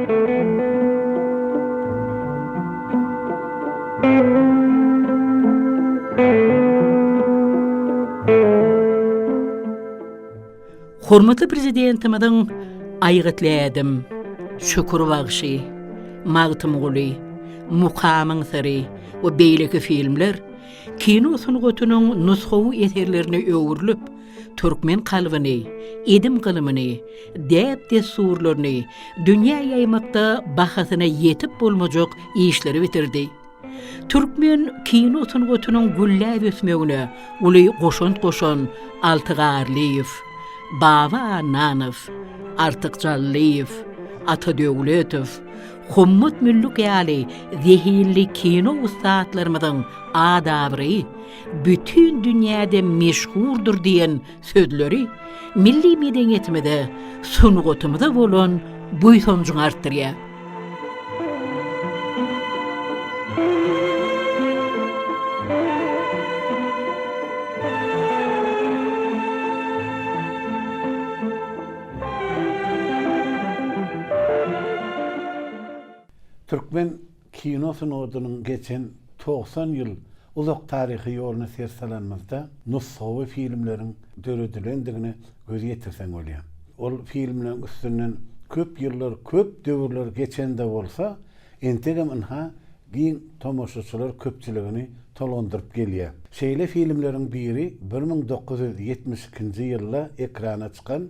Hormatly Prezidentimiziň Aýgytly ädim, Şükür bagşy, Magtymguly, Mukamyň syry we beýleki filmler kino sungatynyň nusgawy eserlerine öwrülip, türkmen kalbyny, edim-gylymyny, däp-dessurlaryny dünýä ýaýmakda bahasyna ýetip bolmajak işleri bitirdi. Türkmen kino sungatynyň gülläp ösmegine uly goşant goşan Alty Garlyýew, Baba Annanow, Artyk Jallyýew, Ata Döwletow, Hommat Müllük ýaly zehinli kino ussatlarymyzyň at-abraýy bütin dünýäde meşhurdyr diýen sözleri milli medeniýetimize, sungatymyza bolan buýsanjyňy artdyrýar. Türkmen kino sungatynyň geçen 90 ýyl uzak taryhy ýoluna ser salanymyzda, nusgawy filmleriň döredilendigine göz ýetirseň bolýar. Ol filmleriň üstünden köp ýyllar, köp döwürler geçen-de bolsa, entegem ynha giň tomaşaçylar köpçüligini tolgundyryp gelýär. Şeýle filmleriň biri 1972-nji ýylda ekrana çykan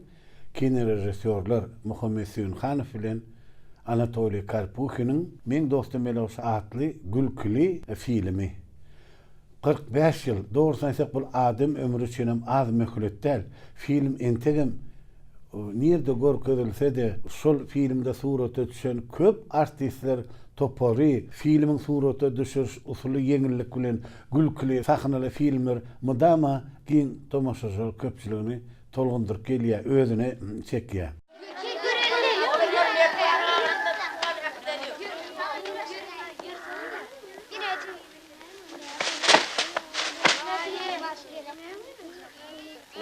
kinorežissýorlar Muhammet Söýünhanow bilen Anatoliý Karpuhiniň Meň dostum Meleguş atly gülküli filmi. 45 ýyl, dogrusyny aýtsak bul adam ömri üçinem az möhlet däl. Film entegem nirde görkezilse-de, şol filmde surata düşen köp artistler topary, filmiň surata düşüriş usuly ýeňillik bilen gülküli sahnaly filmler mydama giň tomaşaçylar köpçüligini tolgundyryp gelýär, özüne çekýär.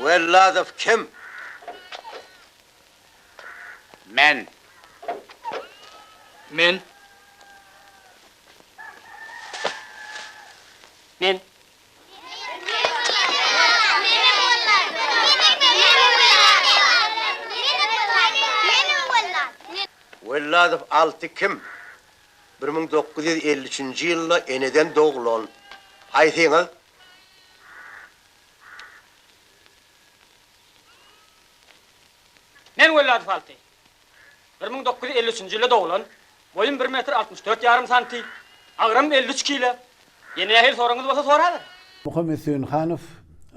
Welladow kim? Men. Men. Men. Welladow Alty kim? 1953-nji ýylda eneden doglan. Haýsyňyz? Men Welladow Alty. 1953-nji ýylda doglan. Boýum bir metr 64 ýarym santi. Agramym 53 kile. Ýene nähili soragyňyz bolsa soraberiň. Muhammet Söýünhanow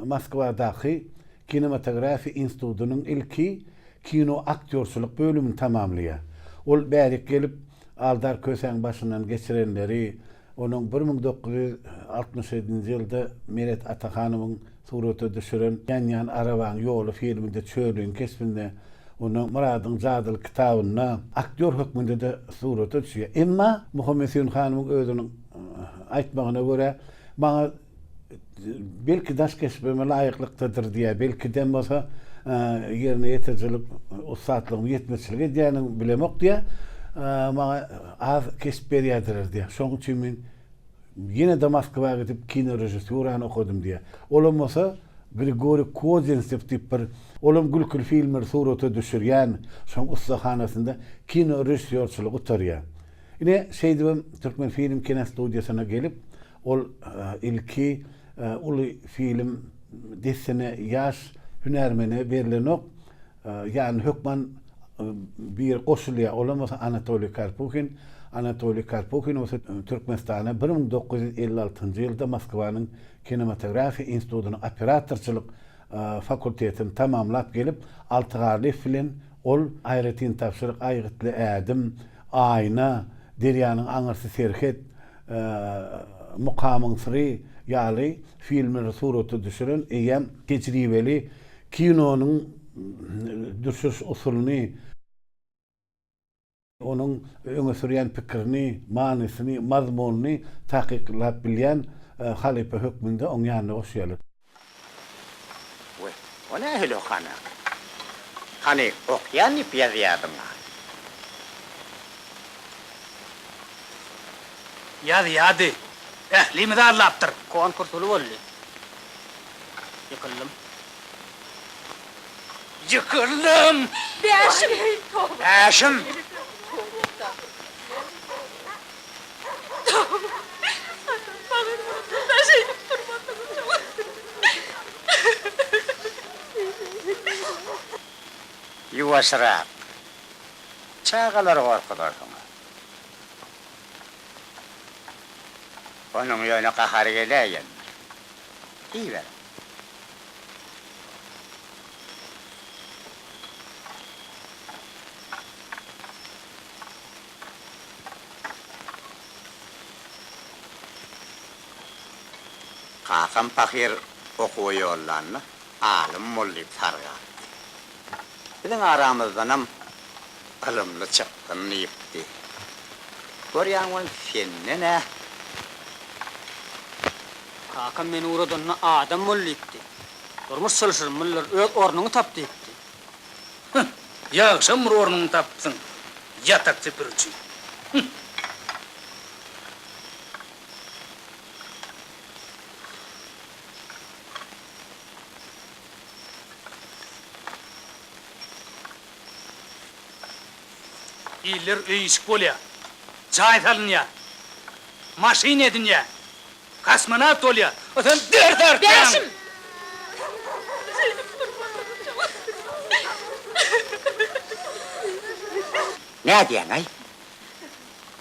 Moskwadaky kinematografiýa institutynyň ilki kino aktýorçylyk bölümini tamamlaýar. Ol bärik gelip, Aldar Kösäň başyndan geçirenleri, onuň 1967-nji ýylda Meret Atahanowyň surata düşüren Ýanýan arabaň ýoly filminde Çörliň keşbinde, ondan Myradyň jadyly kitabynda aktýor hökmünde-de surata düşýär. Emma Muhammet Söýünhanowyň özüniň aýtmagyna görä, maňa Belki daş keşbime laýyklykdadyr diýýär, belkidem bolsa ýerine ýetirijilik ussatlygym ýetmezçilik edýänini bilemok diýýär. Maňa az keşp berýärdiler diýýär. Şonuň üçin men ýene-de Moskwa gidip kinorežissýurany okadym diýýär. Olam bolsa Grigoriý Kozintsew diýip bir, olam gülküli filmleri surata düşürýän, şoň ussahanasynda kinorežissýorçylygy gutarýar. Ine, şeýdibem Türkmenfilm kinostudiýasyna gelip, Ol ilki uly film dessine ýaş hünärmene berlenok, ýany hökman biri goşulýar, olam bolsa Anatoliý Karpuhin. Anatoliý Karpuhin bolsa Türkmenistana 1956-njy ýylda Moskwanyň kinematografiýa institutynyň operatorçylyk fakultetini tamamlap gelip, Alty Garlyýew bilen ol Aýratyn tabşyryk, Aýgytly ädim, Aýna, Derýanyň aňyrsy serhet, Mukamyň syry ýaly filmleri surata düşüren eýýäm tejribeli kinonyň düşüriş usulyny, onuň öňe sürýän pikirini, manysyny, mazmunyny takyklap bilýän halypa hökmünde oň ýanyna goşýarlar. We, o nähili okanak? Hany, okýan diýip ýazýardyň-a? Ýazýady. Ählimizi aldapdyr. Konkurs uly boldy. Ýykyldym. Ýykyldym! Bäşim! Bäşim! Ýuwaşrak. Çagalary gorkuzarsyňyz. Onuň ýöne gahary geläýendir. Iýiberiň. Kakam pahyr okuwa ýollanda alym bol diýip sargapdy. Biziň aramyzdanam ylymly çyksyn diýipdi. Görýäň ol senden-ä. Kakam meni ugradanda adam bol diýipdi. Durmuş çylşyrymlydyr, öz ornuňy tap diýipdi. Hah, ýagşam bir ornuňy tapypsyň, ýatak süpüriji. Hah. Iller öý-işik bolýar, jaý salynýar, maşyn edinýär, kosmonawt bolýar, a sen ders artýaň! Bäşim! Nädýäň-aý?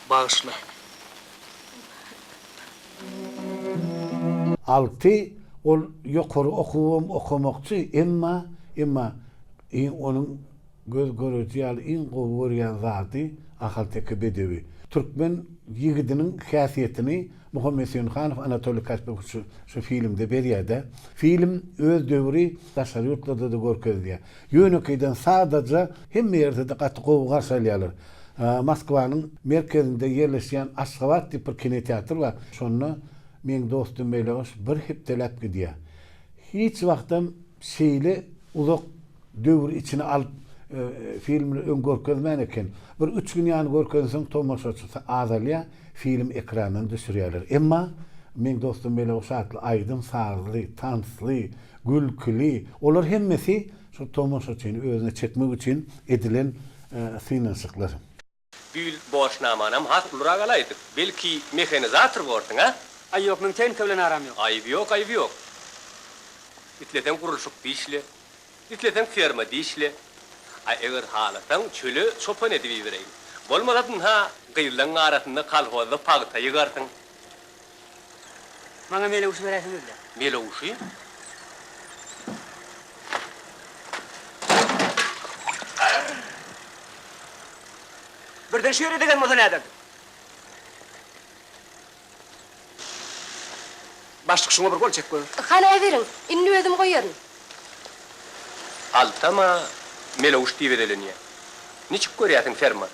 Bagyşla. Alty, ol ýokary okuwam okamakçy, emma, emma iň onuň göz göreji ýaly iň gowy görýän zady ahalteke bedewi. Türkmen ýigidiniň häsiýetini Muhammet Söýünhanow Anatoliý Kaspekow şu şu filmde berýär-de. Film öz döwri daşary ýurtlarda-da görkezilýär. Ýönekeýden sadaja hemme ýerde-de gaty gowy garşy alýarlar. Moskwanyň merkezinde ýerleşýän Aşgabat diýip bir kinoteatr bar. Şonda meň dostum Meleguş bir hepdeläp gidýär. Hiç wagtam şeýle uzak döwri içine alyp filmini öň görkezmän eken. Bir üç gün ýaly görkezensoň tomaşaçysy azalýar, film ekrandan düşürýärler. Emma Meň dostum Meleguş atly aýdym sazly, tansly, gülküli, olar hemmesi şol tomaşaçyny özüne çekmek üçin edilen synanyşyklar. Bu ýyl borçnamanam has ulurak alaýdyk. Belki, mehanizator borsuň, a? Aý ýok, meň tehnika bilen aram ýok. Aýby ýok, aýby ýok. Isleseň gurluşykda işle, isleseň fermada işle. A eger halasaň, çöle çopan edip ibereýin. Bolmasa, ynha, gyzlaň arasynda kolhozda pagta ýygarsyň. Maňa melewşi beräýseňiz-le. Melewşi? Birden şu ýere degen bolsa näderdiň? Başlyk şuňa bir gol çek gör. Hany äberiň, indi özüm goýaryn. Altama melewş diýip ezelenýär. Niçik görýärsiň ferman?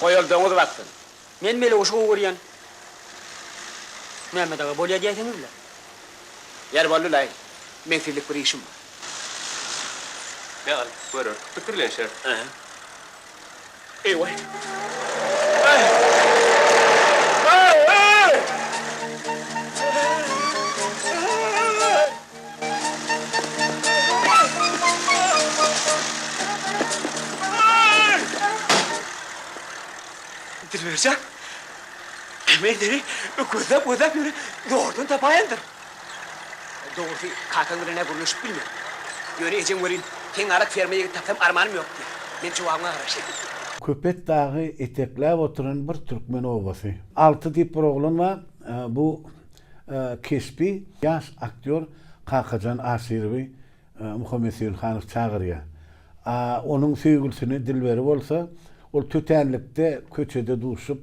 Goý ol doňuz baksyn. Men melewşi gowy görýän. Mämmet aga bolýa diýäýseňiz-le. Ýer boldy-laý. Meň sizlik bir işim bar. Me al, göreris. Pikirlenşeris. Eý-waý. Dilberjan, men seni gözläp-gözläp ýöne zordan tapaýandyr. Dogrusy, kakaň bilen-ä gürleşip bilmen. Ýöne ejeň welin, seň ýalak ferma ýigit tapsam armanym ýok diýýär. Men jogabyňa garaşýan. Köpet dagy etekläp oturan bir türkmen obasy. Alty diýip bir oglan bar. Bu keşbi ýaş aktýor Kakajan Aşyrowy Muhammet Söýünhanow çagyrýar. A onuň söýgülisini Dilberi bolsa, ol tötänlikde köçede duşup,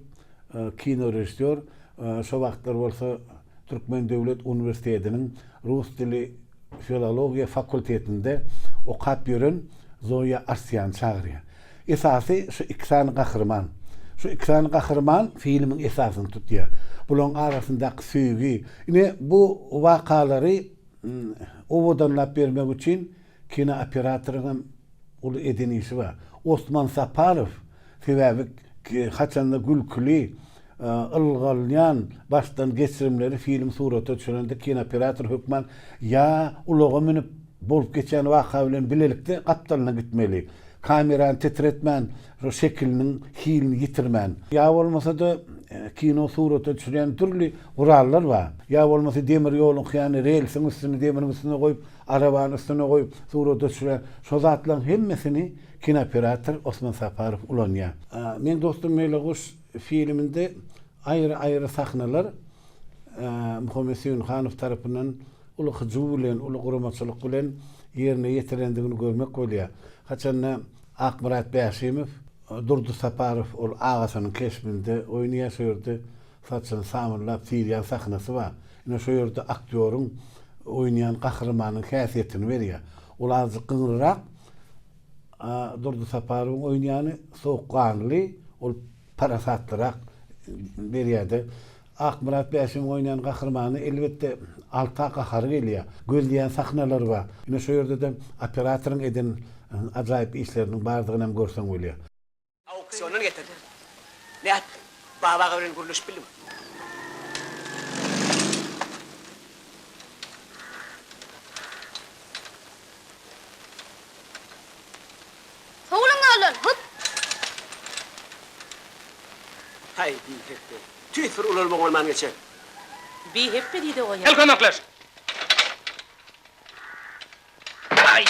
kinorežissýor, şo wagtlar bolsa Türkmen döwlet uniwersitetiniň rus dili filologiýa fakultetinde okap ýören Zoýa Arsýany çagyrýar. Esasy şu iki sany gahryman. Şu iki sany gahryman filmiň esasyny tutýar. Bularyň arasyndaky söýgi, ine bu wakalary Owadanlap bermek üçin kinooperatorymam uly eden işi bar. Osman Saparow sebäbi. Haçanda gülküli, ylgalýan başdan geçirimleri film surata düşürende kinooperator hökman ýa ulaga münüp bolup geçýän waka bilen bilelikde gapdalyna gitmeli. Kamerany titretmän, şo şekiliniň hilini ýitirmän. Ýa bolmasa-da kino surata düşürýän dürli gurallar bar. Ýa bolmasa demir ýoluňky ýaly relsiň üstüni demiriň üstüne goýup, arabanyň üstüne goýup surata düşürýän. Şo zatlaryň hemmesini kinooperator Osman Saparow ulanýar. Meň dostum Meleguş filminde aýry-aýry sahnalar Muhammet Söýünhanow tarapyndan uly hyjuw bilen, uly guramaçylyk bilen ýerine ýetirilendigini görmek bolýar. Haçanda Akmyrat Bäşimow, Durdy Saparow ol agasynyň keşbinde oýnaýar, şo ýerde saçyny samyrlap syzýan sahnasy bar. Ine şo ýerde aktýoryň oýnaýan gahrymanyň häsiýetini berýär. Ol azajyk gyňryrak, a Durdy Saparowyň oýnaýany sowukganly, ol parasatlyrak berýär-de. Akmyrat Bäşimiň oýnaýan gahrymany elbetde Alta gahary gelýär. Gözleýän sahnalary bar. Ine şo ýerde-de operatoryň eden ajaýyp işleriniň bardygyny hem görseň bolýar. Auksiondan getirdim. Nätdiň? Baba aga bilen gürleşip bildiňmi? Sowulyň ýoldan, hup! Haý, bihepbe. Tüýs bir ulalmaň bolman geçen. Bihepbe diýde goýar. Gel kömekleş. Aý!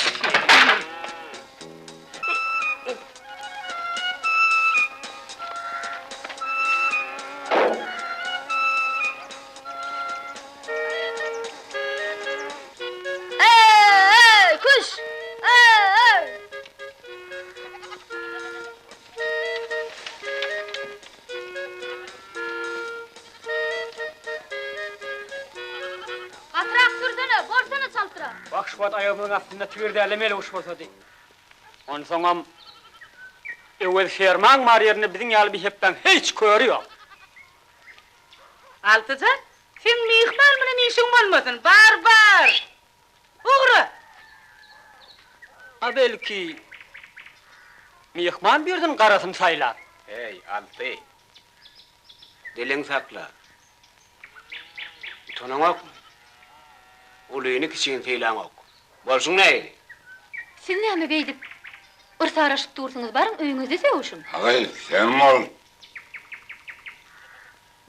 Eý, küş! Eý! Gatyrak sürsene, bolsana çaltrak! Wah, şu wagt aýagymyzyň astynda tigir däl-de meleguş bolsady. Onsoňam Öwez fermaň bar ýerinde biziň ýaly bihepbäň hiç köri ýok. Altyjan, seň myhman bilen işiň bolmasyn, bar, bar! Ugra! A belki, myhman biriniň garasyny saýlar? Heý, Alty! Diliňi sakla. Utanaňokmy? Ulyny-kiçini sylaňok. Bolşuň nähili? Siz näme beýdip, yrsaraşyp dursuňyz, baryň öýüňizde sögüşiň. Agy, sen bol.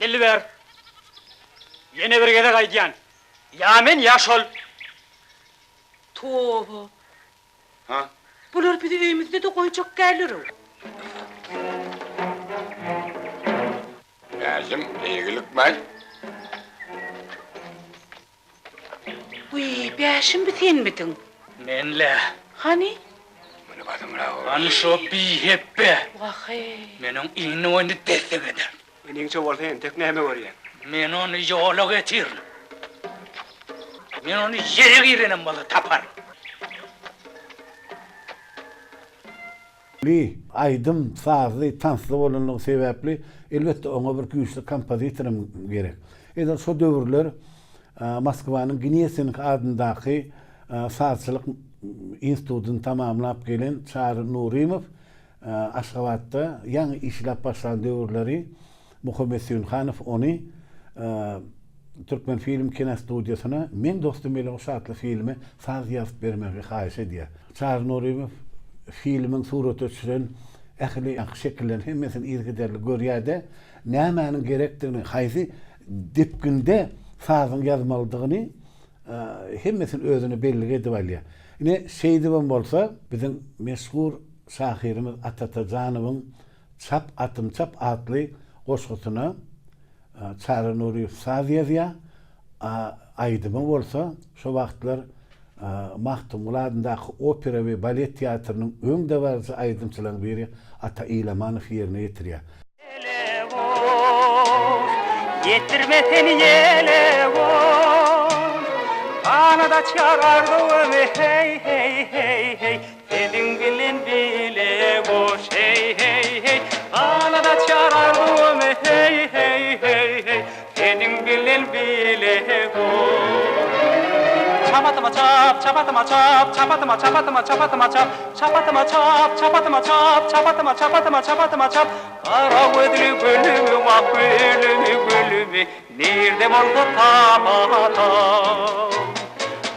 Dilber, ýene bir gezek aýdýan, ýa men, ýa şol. Toba! Ha? Bular bizi öýümizde-de goýjak däldir-ow. Bäşim, eýgilikmäý. Wiý, Bäşim bi senmidiň? Men-le. Hany? Muny basymrak Hany şo bihepbe. Wah-eý. Men oň iňini boýuny dessek ederin. Iniňçe bolsa entek näme görýäň? Men ony ýola getirin. Men ony ýere girenem bolsa taparyn. Li, aýdym, sazly, tansly bolanlygy sebäpli, elbetde, oňa bir güýçli kompozitor hem gerek. Edil şo döwürler Moskwanyň Gnesinki adyndaky sazçylyk institutyny tamamlap gelen Çary Nurymow Aşgabatda ýaňy işläp başlan döwürleri Muhammet Söýünhanow ony Türkmenfilm kinostudiýasyna Meň dostum Meleguş atly filme saz ýazyp bermegi haýyş edýär. Çary Nurymow filmiň surata düşüren ähli şekillerini hemmesini yzygiderli görýär-de, nämäniň gerekdigini, haýsy depginde sazyň ýazmalydygyny hemmesini özüne bellik edip alýar. Ine, şeýdibem bolsa, biziň meşhur şahyrymyz Ata Atajanowyň Çap atym çap atly goşgusyna Çary Nuryýew saz ýazýar, a aýdymy bolsa şo wagtlar Magtymguly adyndaky opera we balet teatrynyň öňdebaryjy aýdymçylaryň biri Ata Ilamanow ýerine ýetirýär. Ýelegoş, ýetirme sen ýelegoş, Ganat açýar arzuwymy, heý, heý, heý, heý, Seniň bilen bile goş, heý, heý, heý, Ganat açýar arzuwymy, heý, heý, heý, heý, Seniň bilen bile goş. Çap atyma çap, çap atyma çap, çap atyma çap atyma çap atyma çap, çap atyma çap, çap atyma çap, çap atyma çap atyma çap atyma çap. Gara gözli gülümi wah gülümi gülümi nirde bolsa tap atam.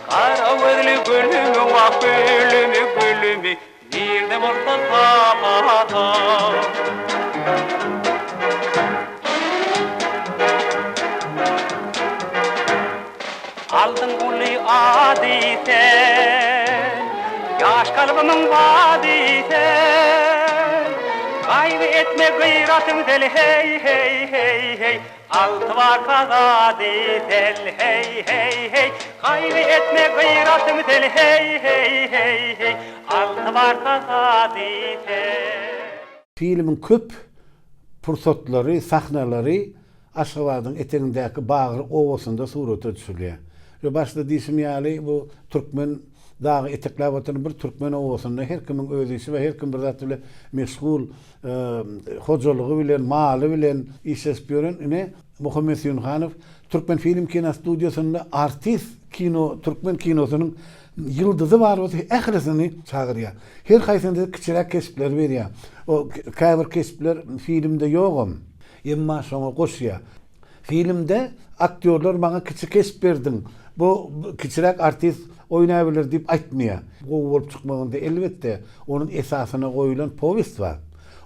Gara gözli gülümi wah gülümi gülümi nirde bolsa tap atam. Aldyň uly ady sen, Ýaş kalbymyň bady sen. Gaýgy etme gyratyň sel heý heý heý heý Alty barka zady sel heý heý heý Gaýgy etme gyratyň sel heý heý heý heý Alty barka zady sel. Filmiň köp pursatlary, sahnalary Aşgabadyň etegindäki Bagry obasynda surata düşürilýär. Şu başda diýşim ýaly, bu türkmen dagy etekläp oturan bir türkmen obasynda her kimiň öz işi bar, her kim bir zat bilen meşgul, hojalygy bilen, maly bilen işleşip ýören ine Muhammet Söýünhanow Türkmenfilm kinostudiýasynda artist kino, türkmen kinosynyň ýyldyzy bar bolsa ählisini çagyrýar. Her haýsynda kiçiräk keşpleri berýär. O käbir keşpler filmde ýogam. Emma şoňa goşýar. Filmde aktýorlar maňa kiçi keşp berdiň, bu kiçiräk artist oýnabiler diýip aýtmaýar. Gowy bolup çykmagynda elbetde, onuň esasyna goýulan powest bar.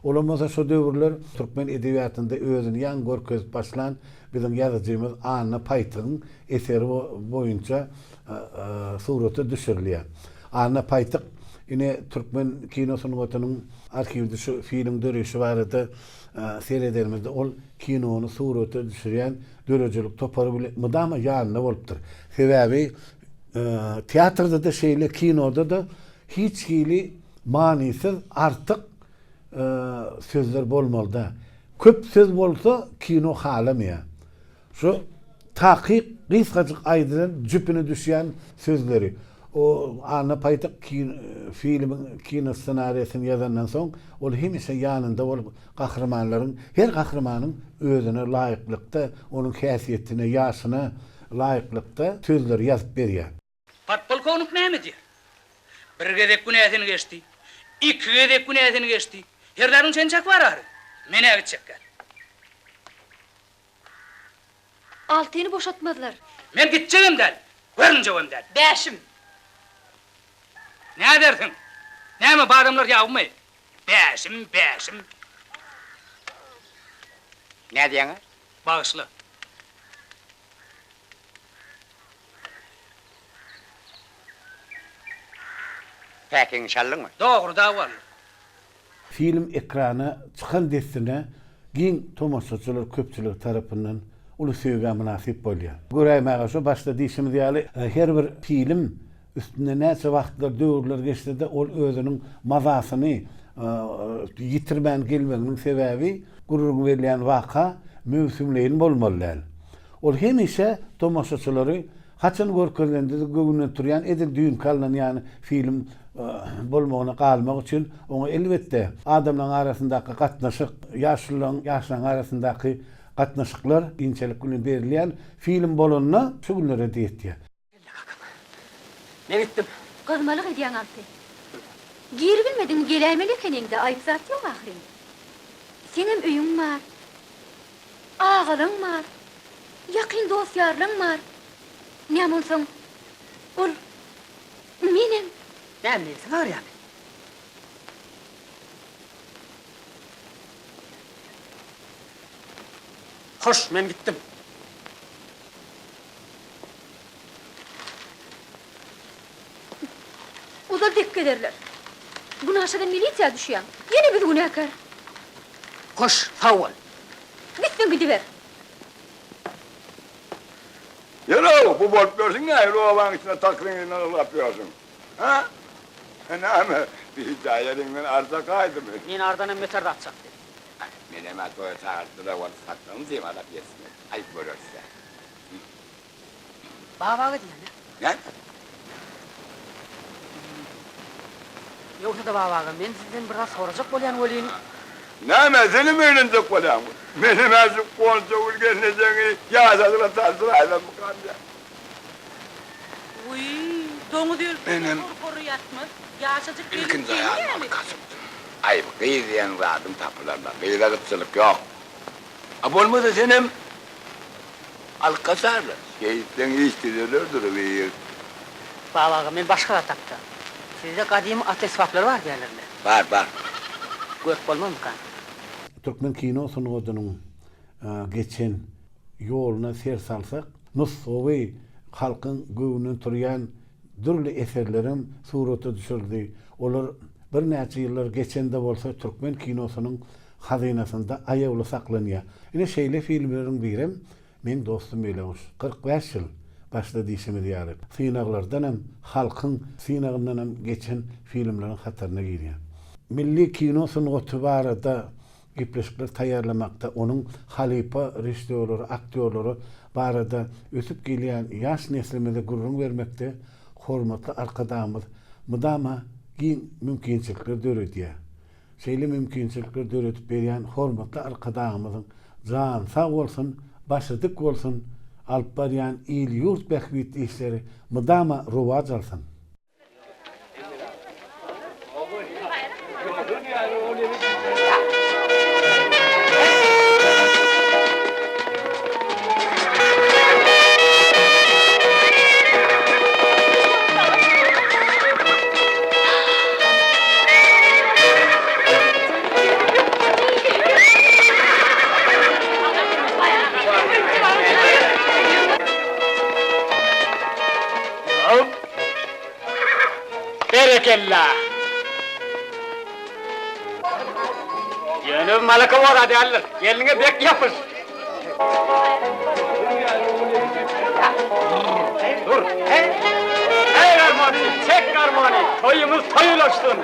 Olam bolsa şo döwürler türkmen edebiýatynda özüni ýaňy görkezip başlan biziň ýazyjymyz Anna Paýtygyň eseri boýunça surata düşürilýär. Anna Paýtyk ine türkmen kino sungatynyň arhiwde şu film döreýşi barada seredenimizde ol kinony surata düşürýän döredijilik topary bilen mydama ýanynda bolupdyr. Sebäbi teatrda-da şeýle, kinoda-da hiç hili manysyz artyk sözler bolmaly däl. Köp söz bolsa kino halamaýar. Şu takyk, gysgajyk aýdylan, jüpüne düşýän sözleri. O Anna Paýtak filmiň kino ssenariýasyny ýazandan soň, ol hemişe ýanynda bolup, gahrymanlaryň, her gahrymanyň özüne laýyklykda, onuň häsiýetine, ýaşyna laýyklykda sözleri ýazyp berýär. Podpolkownik näme diýer? Bir gezek günäsini geçdi, iki gezek günäsini geçdi. Serdaryň çeni çaky bar ahyry. Men-ä gitjek däl. Altyny boşatmazlar. Men gitjegem däl, görünjegem däl. Bäşim. Nädersiň? Näme, bu adamlar ýabymy? Bäşim, bäşim. Nädýäň-ä? Bagyşla. Päkiňi çaldyňmy? Dogry, dawaly. Film ekrana çykan dessine giň tomaşaçylar köpçüligi tarapyndan uly söýgä mynasyp bolýar. Göräýmäge şo başda diýşimiz ýaly, her bir film üstünde näçe wagtlar, döwürler geçse-de ol özüniň mazasyny ýitirmän gelmeginiň sebäbi gürrüň berilýän waka möwsümleýin bolmaly däl. Ol hemişe tomaşaçylary Haçan görkezilende-de göwünden turýan edil düýnki alnan ýaly film bolmagyna galmak üçin oňa elbetde adamlaryň arasyndaky gatnaşyk, ýaşulularyň ýaşlaryň arasyndaky gatnaşyklar inçelik bilen berilýän film bolanda şu günlere-de ýetýär. Kelle kakam. Men gitdim. Gyzmalyk edýäň Alty. Giribilmediň geläýmeli ekeniň-dä aýyp zat ýok ahyryn. Seňem öýüň bar. Agalaň bar. Ýakyn dost-ýarlaň bar. Näme onsoň, ol menem. Näme, nebsiň agyrýarmy? Hoş, men gitdim. Ozal dek gezerler. Günaşadan milisiýa düşýäň. Ýene biz günäkär. Hoş, sag bol. Gitseň gidiber. Ýör-ow, bu bolup ýörsüň nähili obaň içinde takryň yzyndan ylgap ýörsüň? Hä? Näme, bijaý ýeriňden arza gaýdymy? Men ardanam beter zat çakdy. Menem-ä toýa çagyrtdylar, ol satlygyny symalap ýetişmedi. Aý, göreris-dä. Baba aga diýýän-ä. Näme? Ýogsa-da Baba aga, men sizden bir zat sorajak bolýan welin. Näme, senem öýlenjek bolýaňmy? Menem-ä şu Gonjagül gelnejeňi ýaşadyla tanşyraýsammykam diýýän. Wiý! Doňuz ölse-de Menem hor-hory ýatmaz. Ýaşajyk gelin ilkinji seniň aýalymy ýaly. alyp gaçypdym. Aý, bu gyz diýen zadyň tapylaryna gyza gytçylyk ýok. A bolmasa senem alyp gaçarlar. Şeýtseň iş düzeler bir. Baba aga, men başga zat hakda. Sizde gadymy at esbaplary bar diýýärler-le. Bar, bar. Görüp bolmazmykan? Türkmen kino sungatynyň geçen ýoluna ser salsak, nusgawy halkyň göwnünden turýan dürli eserlerem surata düşürildi. Olar birnäçe ýyllar geçen-de bolsa türkmen kinosynyň hazynasynda aýawly saklanýar. Ine şeýle filmleriň birem Meň dostum Meleguş. 45 ýyl, başda diýşimiz ýaly, synaglardanam, halkyň synagyndanam geçen filmleriň hataryna girýär. Milli kino sungaty barada gepleşikler taýýarlamakda onuň halypa režissýorlary, aktýorlary barada ösüp gelýän ýaş neslimize gürrüň bermekde hormatly Arkadagymyz mydama giň mümkinçilikler döredýär. Şeýle mümkinçilikleri döredip berýän hormatly Arkadagymyzyň jany sag bolsun, başy dik bolsun, alyp barýan il-ýurt bähbitli işleri mydama rowaç alsyn! Berekella! Ýöne bu malaka bor-a däldir. Gelniňe bek ýapyş. Dur. Eý garmony, çek garmony, toýumyz toý ulaşsyn.